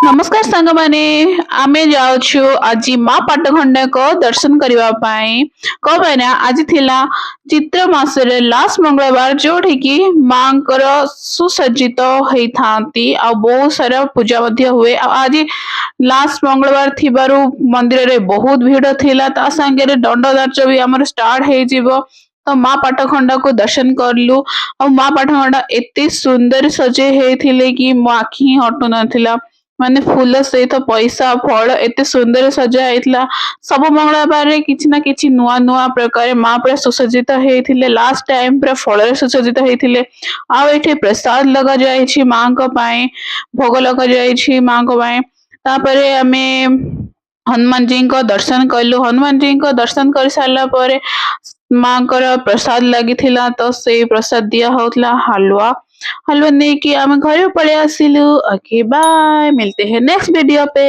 ନମସ୍କାର ସାଙ୍ଗମାନେ, ଆମେ ଯାଉଛୁ ଆଜି ମା ପାଟଖଣ୍ଡାଙ୍କ ଦର୍ଶନ କରିବା ପାଇଁ। କଣ ପାଇଁ ନା ଆଜି ଥିଲା ଚିତ୍ର ମାସରେ ଲାଷ୍ଟ ମଙ୍ଗଳବାର, ଯୋଉଠିକି ମାଙ୍କର ସୁସଜ୍ଜିତ ହେଇଥାନ୍ତି ଆଉ ବହୁତ ସାରା ପୂଜା ମଧ୍ୟ ହୁଏ। ଆଉ ଆଜି ଲାଷ୍ଟ ମଙ୍ଗଳବାର ଥିବାରୁ ମନ୍ଦିରରେ ବହୁତ ଭିଡ ଥିଲା। ତା ସାଙ୍ଗରେ ଦଣ୍ଡ ନାଚ ବି ଆମର ଷ୍ଟାର୍ଟ ହେଇଯିବ। ତ ମା ପାଟଖଣ୍ଡାକୁ ଦର୍ଶନ କଲୁ ଆଉ ମା ପାଟଖଣ୍ଡା ଏତେ ସୁନ୍ଦର ସଜେଇ ହେଇଥିଲେ କି ମୋ ଆଖି ହିଁ ହଟୁ ନଥିଲା। ମାନେ ଫୁଲ ସହିତ ପଇସା, ଫଳ ଏତେ ସୁନ୍ଦର ସଜା ହେଇଥିଲା। ସବୁ ମଙ୍ଗଳବାରରେ କିଛି ନା କିଛି ନୂଆ ନୂଆ ପ୍ରକାର ମା ପୁରା ସୁସଜ୍ଜିତ ହେଇଥିଲେ। ଲାଷ୍ଟ ଟାଇମ ପୁରା ଫଳରେ ସୁସଜ୍ଜିତ ହେଇଥିଲେ। ଆଉ ଏଠି ପ୍ରସାଦ ଲଗାଯାଇଛି ମାଙ୍କ ପାଇଁ, ଭୋଗ ଲଗାଯାଇଛି ମାଙ୍କ ପାଇଁ। ତାପରେ ଆମେ ହନୁମାନଜୀଙ୍କ ଦର୍ଶନ କଲୁ। ହନୁମାନଜୀଙ୍କ ଦର୍ଶନ କରି ସାରିଲା ପରେ ମାଙ୍କର ପ୍ରସାଦ ଲାଗିଥିଲା, ତ ସେଇ ପ୍ରସାଦ ଦିଆ ହଉଥିଲା, ହାଲୁଆ। ହାଲୁଆ ନେଇକି ଆମେ ଘରେ ପଳେଇ ଆସିଲୁ। ଓକେ, ବାଏ, मिलते हैं ନେକ୍ସଟ ଭିଡିଓ पे।